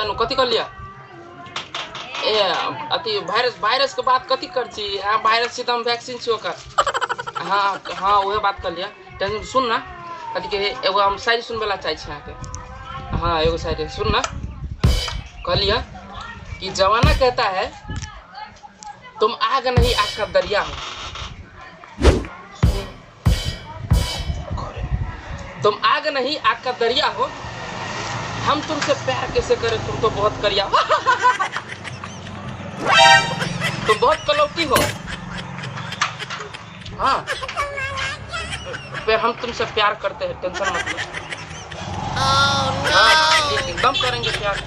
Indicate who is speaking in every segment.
Speaker 1: एलहुँ। कथी कहलियै? ए अथी वायरस, वायरसके बात कथी कर छी अहाँ? वायरस छी तऽ हम वैक्सीन छी ओकर। हँ हँ, उहे बात कहलियै। टेंशन सुन ना, कथी के एगो हम शायरी सुनबै ला चाहै छी अहाँके। हँ, एगो शायरी सुन ना। कहलियै कि जमाना कहता है तुम आग नहीं आग का दरिया हो, तुम आग नहीं आग का दरिया हो, हम तुमसे प्यार कैसे करें, तुम तो बहुत करिया हो, तुम बहुत कलौती हो। हाँ, फिर हम तुमसे प्यार करते हैं, टेंशन मत लो। हाँ, एकदम करेंगे प्यार।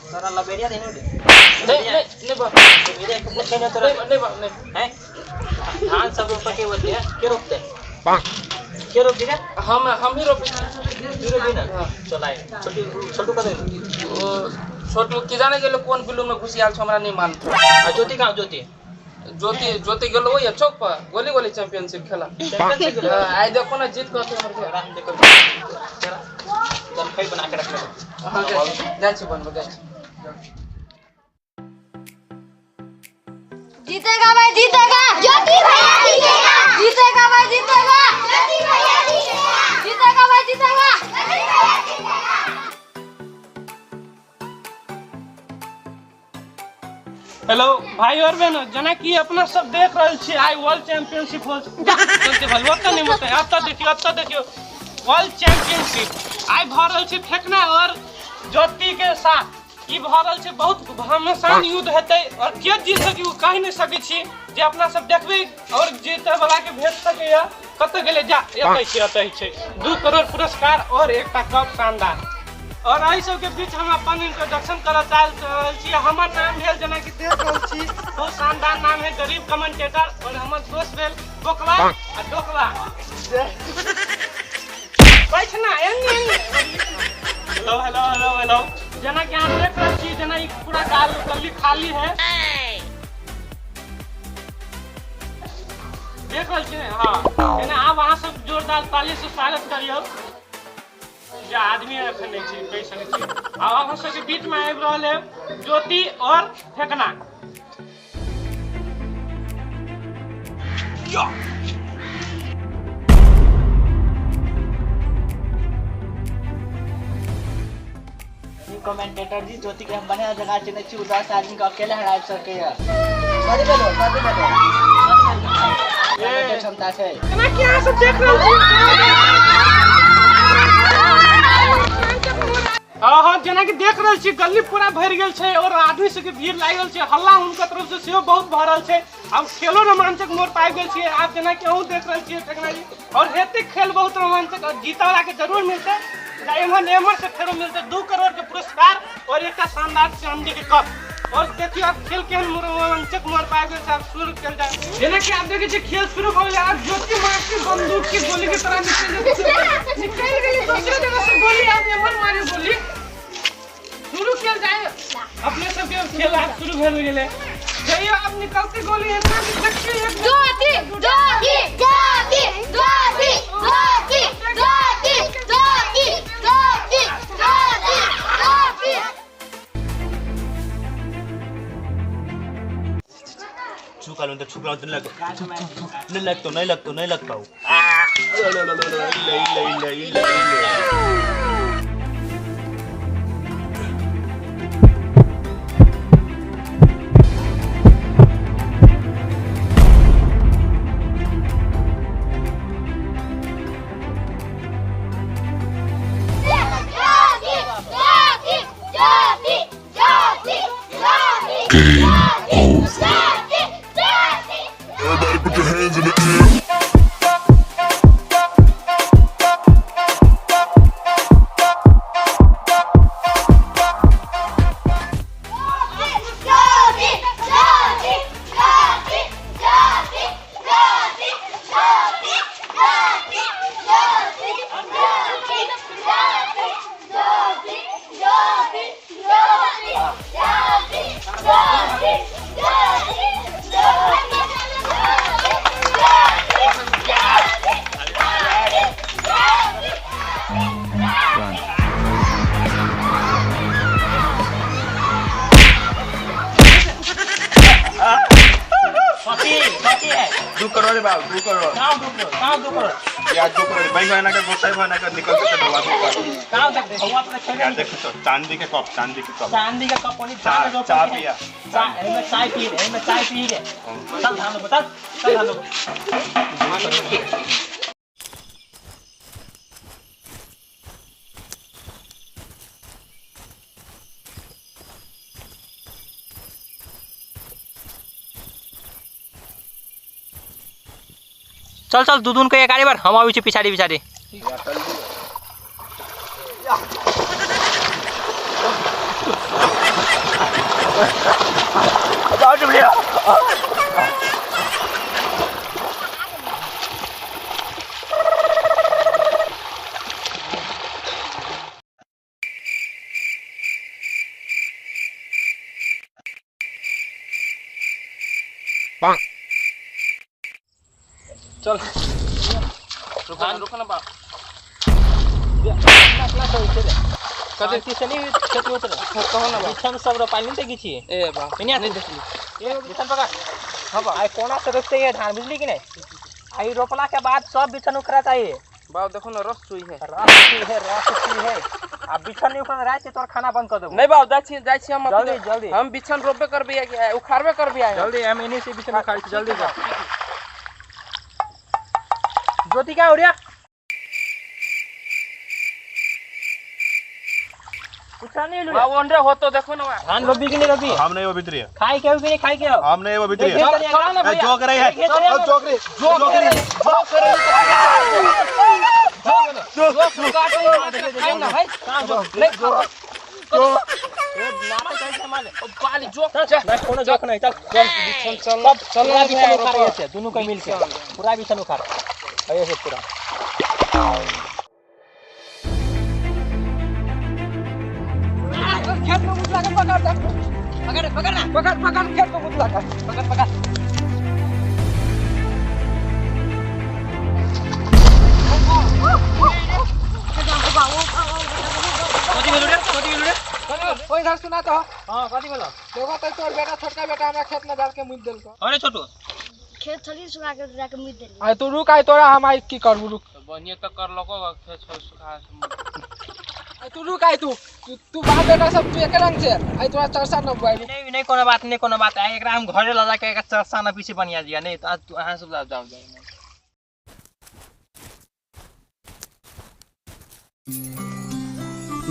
Speaker 2: तोरा लबेरिया देने दे।
Speaker 1: नहीं नहीं नहीं बा।
Speaker 2: लबेरिया कितने खेने तोरा?
Speaker 1: नहीं नहीं बा, नहीं।
Speaker 2: हैं, धान सब रोप के होते हैं, के रोपते के रोप रे?
Speaker 1: हम ही रोपे।
Speaker 2: तू रोपी ना?
Speaker 1: हाँ।
Speaker 2: चल आए। छोटू, छोटू कतऽ गेल?
Speaker 1: ओ छोटू की जाने गेलो, कोन बिल्लू में घुसी आयल छौ, हमरा नहीं मालूम।
Speaker 2: आ ज्योति कहाँ? ज्योति,
Speaker 1: ज्योति, ज्योति गेलो वही चौक पर गोली गोली चैंपियनशिप खेला।
Speaker 2: चैंपियनशिप गेलो?
Speaker 1: हाँ, आइ देखो ना जीत कऽ हमर।
Speaker 2: तोरा हम देखो, तोरा जलखै बना के रखले।
Speaker 1: हाँ, जाइ छी बनबै, जाइ छी।
Speaker 3: जीतेगा भाई जीतेगा, ज्योति भैया जीतेगा। जीतेगा भाई जीतेगा, ज्योति भैया जीतेगा। जीतेगा भाई जीतेगा, ज्योति भैया जीतेगा।
Speaker 4: हेलो भाई और बहनों, जेना कि अपना सब देख रहल छी आइ वर्ल्ड चैंपियनशिप हो चलते भाई, ओतऽ नहि मत, एतऽ देखियौ, एतऽ देखियौ, वर्ल्ड चैंपियनशिप आइ भऽ रहल छै फेकना और ज्योति के साथ ई भऽ रहल छै। बहुत घमासान युद्ध हेतै और के जीत सकी ओ कहि नहि सकै छी, जे अपना सब देखबै और जीतै वाला के भेट सकैया। कतऽ गेलै? जा, एतै छै, एतै छै। 2 करोड़ पुरस्कार और एकटा कप शानदार। और एहि सबके बीच हम अपन इंट्रोडक्शन करऽ चाह रहल छी। हमर नाम भेल, जेनाकि देख रहल छी, बहुत शानदार नाम है गरीब कमेंटेटर, और हमर दोस्त भेल बोकवा आ डोकवा। बैठ ना एन्ने एन्ने। हेलो हेलो हेलो हेलो, जेनाकि अहाँ देख रहल छी, जेना ई पूरा गाल गली खाली है, देख रहल छी ने? हाँ, एने आब अहाँ सब जोरदार ताली से स्वागत करियौ जे आदमी एखन नहि छै, कहि सकै छी। आब अहाँ सबके बीच में आबि रहल है ज्योति और फेकना।
Speaker 2: कमेंटेटर जी, ज्योति के हम बढ़िया जगह चिन्है छी, ओ 10 आदमी के अकेले हराबि सकैया। कथी भेलो? कथी भेलो? कथी क्षमता छै?
Speaker 4: जेना कि अहाँ सब देख रहल छी। हाँ हाँ, जेना कि देख रहल छी, गली पूरा भरि गेल छै और आदमी सबके भीड़ लागल छै, हल्ला हुनकर तरफ से सेहो बहुत भऽ रहल छै। आब खेलो रोमांचक मोड़ पर आबि गेल छियै आब, जेना कि अहूँ देख रहल छियै फेकना जी, और हेतै खेल बहुत रोमांचक और जीतऽ वाला के जरूर मिलतै। एम्हर एम्हर से फेरो मिलतै 2 करोड़ के पुरस्कार और एकटा शानदार चांदी के कप। और देखियौ आब खेल केहन रोमांचक मोड़ पर आबि गेल छै, आब शुरू कयल जाय। जेना कि आब देखै छियै खेल शुरू भऽ गेलै। आब ज्योति मार के बंदूक के गोली के तरह निकलि निकलि गेलै दोसरे जगह से गोली। आब एम्हर मारे गोली, शुरू कयल जाय। अपने सबके खेल आब शुरू भेल गेलै। जइयो आब निकलते गोली एतना कि देखियौ एक
Speaker 3: ज्योति ज्योति ज्योति ज्योति ज्योति ज्योति ज्योति ज्योति ज्योति ज्योति।
Speaker 5: छुका लो, छुका लो, नहीं लगतो, नहीं लगतो, नहीं लगतो, नहीं लगता हूँ। ले ले ले ले ले।
Speaker 3: ज्योति ज्योति ज्योति ज्योति ज्योति ज्योति ज्योति।
Speaker 6: Everybody put your hands in the air.
Speaker 3: Jyoti Jyoti Jyoti Jyoti Jyoti Jyoti Jyoti Jyoti Jyoti Jyoti Jyoti Jyoti Jyoti Jyoti Jyoti।
Speaker 5: Crore बाबू, 2 करोड़।
Speaker 2: कहाँ 2 करोड़? कहाँ 2 करोड़?
Speaker 5: यार 2 करोड़ बैंक में ना कर, गोसाई भाई ना कर, निकल के दवा 2 करोड़।
Speaker 2: कहाँ देख भगवा तो खेल।
Speaker 5: यार देखो तो चांदी के कप, चांदी के कप,
Speaker 2: चांदी का कप। ओनी धान रोप
Speaker 5: चाय पिया,
Speaker 2: चाय एमे चाय पी रे, एमे चाय पी रे। चल धान रोप, चल चल धान रोप। चल चल दुदुन के एक बार हम आबै छी पिछाड़ी पिछाड़ी। चल
Speaker 1: रुको ना, रुको ना बाप।
Speaker 2: कथी से नहीं खेती होत रे?
Speaker 1: कहो ना बाप।
Speaker 2: बिछन सब रोपाइल नहीं देखी छी।
Speaker 1: ए बाप,
Speaker 2: नहीं
Speaker 1: नहीं देखली।
Speaker 2: ए बिछन पकड़।
Speaker 1: हां बाप।
Speaker 2: आई कोना से रोपते है धान, बुझली कि नहीं? आई रोपला के बाद सब बिछन उखड़ा चाहिए।
Speaker 1: बाप देखो ना, रस चुई है,
Speaker 2: रस चुई है, रस चुई है। आ बिछन नहीं उखड़ा रात के तोर खाना बंद कर देबो।
Speaker 1: नहीं बाप, जाइ छी, जाइ छी हम।
Speaker 2: जल्दी जल्दी।
Speaker 1: हम बिछन रोपबे करबे कि उखाड़बे करबे आए।
Speaker 2: जल्दी, हम एनी से बिछन उखाड़ छी, जल्दी जा। ज्योति क्या हो रहा? कुछ नहीं लू।
Speaker 1: बाप ओंडे हो तो देखो ना।
Speaker 2: धान रोपी कि नहीं रोपी?
Speaker 5: हम नहीं वो भीतरी है।
Speaker 2: खाई के हो कि नहीं खाई के हो?
Speaker 5: हम नहीं वो भीतरी है।
Speaker 1: चलो ना भैया।
Speaker 5: जोक रही है, जोक रही, जोक रही,
Speaker 1: जोक रही, जोक काटो खाई ना भाई।
Speaker 2: कहां जोक?
Speaker 1: नहीं खाओ।
Speaker 2: ए नाटक चल से मारे।
Speaker 1: ओ बाली जोक चल।
Speaker 2: नहीं कोनो जोक नहीं, चल चल
Speaker 1: बिछन चल चल
Speaker 2: पूरा
Speaker 1: ना
Speaker 2: बिछन
Speaker 1: भैया,
Speaker 2: उखाड़
Speaker 1: रोपो।
Speaker 2: ऐसे दोनों का मिल के पूरा बिछन उखाड़ ऐसे पूरा।
Speaker 4: खेत में मुतला के पकड़,
Speaker 2: पकड़ पकड़ ना,
Speaker 4: पकड़ पकड़, खेत में मुतला के
Speaker 2: पकड़ पकड़। कथी भेलो रे? कथी भेलो रे?
Speaker 4: ओइ इधर सुना तो।
Speaker 2: हां कथी भेलो?
Speaker 4: देखो तो तोर बेटा, छोटका बेटा हमरा खेत में डाल के मुत देलको।
Speaker 2: अरे छोटू
Speaker 3: खेत थोड़ी सुखा के जाके मुत देली।
Speaker 4: आइ तू रुक, आइ तोरा हम आइ की करबू, रुक।
Speaker 1: बढ़िया तो कर लको खेत छोड़ सुखा।
Speaker 4: आइ तू रुक, आइ तू तू बाप बेटा सब तू एके रंग छे। आइ तोरा चरसा न बुआइ।
Speaker 2: नहीं नहीं कोनो बात नहीं, कोनो बात। आइ एकरा हम घरे ल जाके एकरा चरसा न पीछे बनिया दिया। नहीं तो आज तू अहाँ सब जाओ जाओ।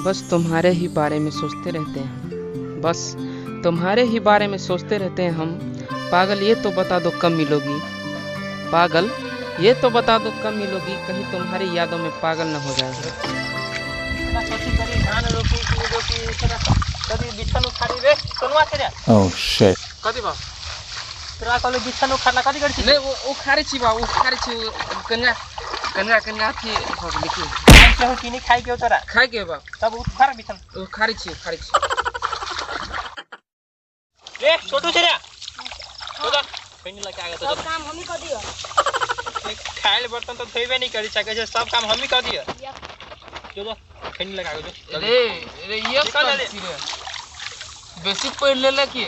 Speaker 1: बस तुम्हारे ही बारे में सोचते रहते हैं, बस तुम्हारे ही बारे में सोचते रहते हैं हम। पागल ये तो बता दो कब मिलोगी, पागल ये तो बता दो कब मिलोगी, कहीं तुम्हारी यादों में पागल न हो जाए।
Speaker 2: कथी करी धान रोपी कि नहीं रोपी? कभी बिछन उखाड़ी रे सोनुआ छे रे।
Speaker 6: Oh shit.
Speaker 1: कथी बा?
Speaker 2: तोरा कहलो बिछन उखाड़ला, कथी करै छी?
Speaker 1: नहीं वो उखाड़े छी बा, उखाड़े छी। कन्या कन्या कन्या थी हो गेलै की?
Speaker 2: खाइ के हो कि नहीं खाइ के हो तोरा?
Speaker 1: खाइ के बा।
Speaker 2: तब उखाड़ बिछन।
Speaker 1: उखाड़े छी, उखाड़े छी।
Speaker 2: ए छोटू छे रे, छोटा पहिने लग के आ
Speaker 3: सब काम हम ही कर दियो।
Speaker 2: खाइल बर्तन तो धोइबे नहीं करी सकै छै, सब काम हम ही कर दियो। जो जो खैनी लगा के जो।
Speaker 1: रे रे ये
Speaker 2: निकल
Speaker 1: कर छी रे, बेसी पढ़ लेले की?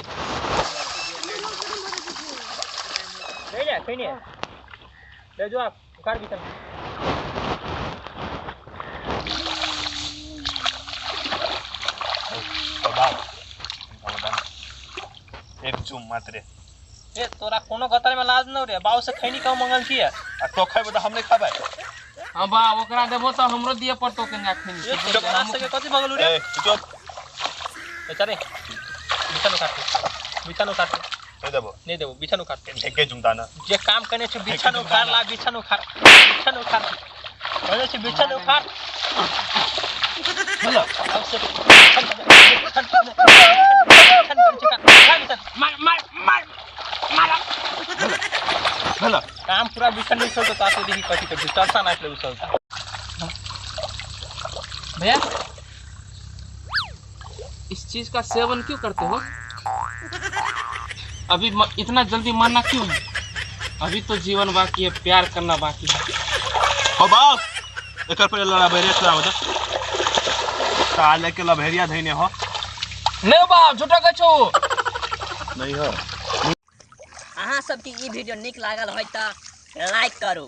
Speaker 2: ले जा खैनी ले जो, आप उखाड़ बिछन।
Speaker 5: एक चुम मात्र।
Speaker 2: ए तोरा कोनो गतर में लाज न रे, बाऊ से खैनी कम मंगल छियै।
Speaker 5: आ तो खैबे त हम नहीं खाबै।
Speaker 1: हां बा, ओकरा देबो त हमरो दिए पड़तो कन्या खैनी।
Speaker 2: ए तोरा से कथी मंगलू रे?
Speaker 5: ए चुप।
Speaker 2: ए चले बिछन उखाड़ के, बिछन उखाड़ के।
Speaker 5: नहीं देबो,
Speaker 2: नहीं देबो, बिछन उखाड़ के।
Speaker 5: एके जुमता ना
Speaker 2: जे काम करने छै बिछन उखाड़ ला, बिछन उखाड़, बिछन उखाड़ बोले छै, बिछन उखाड़। बोलो अब से बिछन बिछन बिछन बिछन
Speaker 1: मार मार मार मार।
Speaker 5: बोलो
Speaker 2: काम पूरा बिछन नहीं छोड़तो ताते देखी कथी कथी चरसा नाच ले उछलता।
Speaker 1: भैया इस चीज का सेवन क्यों करते हो? अभी इतना जल्दी मानना क्यों है? अभी तो जीवन बाकी है, प्यार करना बाकी है।
Speaker 5: हो बाप, एकर पहिले लड़ाबै रे, लड़ाबै त साले के लभेरिया धइने हो।
Speaker 1: नहीं बाप, झूठा कहै छौ।
Speaker 5: नहीं हो।
Speaker 7: अहाँ सबके ई वीडियो नीक लागल होय त लाइक करू,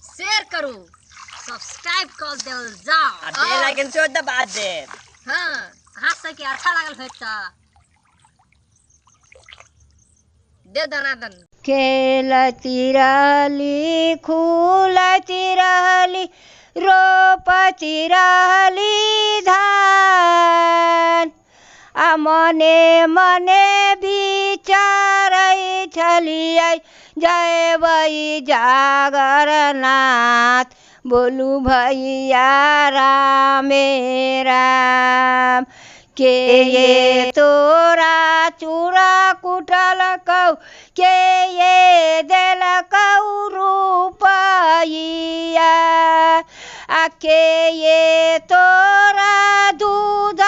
Speaker 3: शेयर करू, सब्सक्राइब कर देल जाओ
Speaker 7: आ बेल आइकन सेहो दबा देब।
Speaker 3: हाँ, अहाँ सबके अच्छा लागल होत त दे दनादन।
Speaker 8: खेलती रहली, खुलती रहली, रोपती रहली धान, आ मने मने विचारै छलियै जयबै जागरनाथ। बोलू भैया रामे राम। के ये तोरा चूड़ा कुटलकौ, के ये देलकौ रुपैया, आ के ये तोरा दूध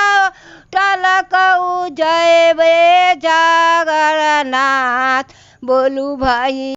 Speaker 8: टलकौ जयबै जागरनाथ। बोलू भैया।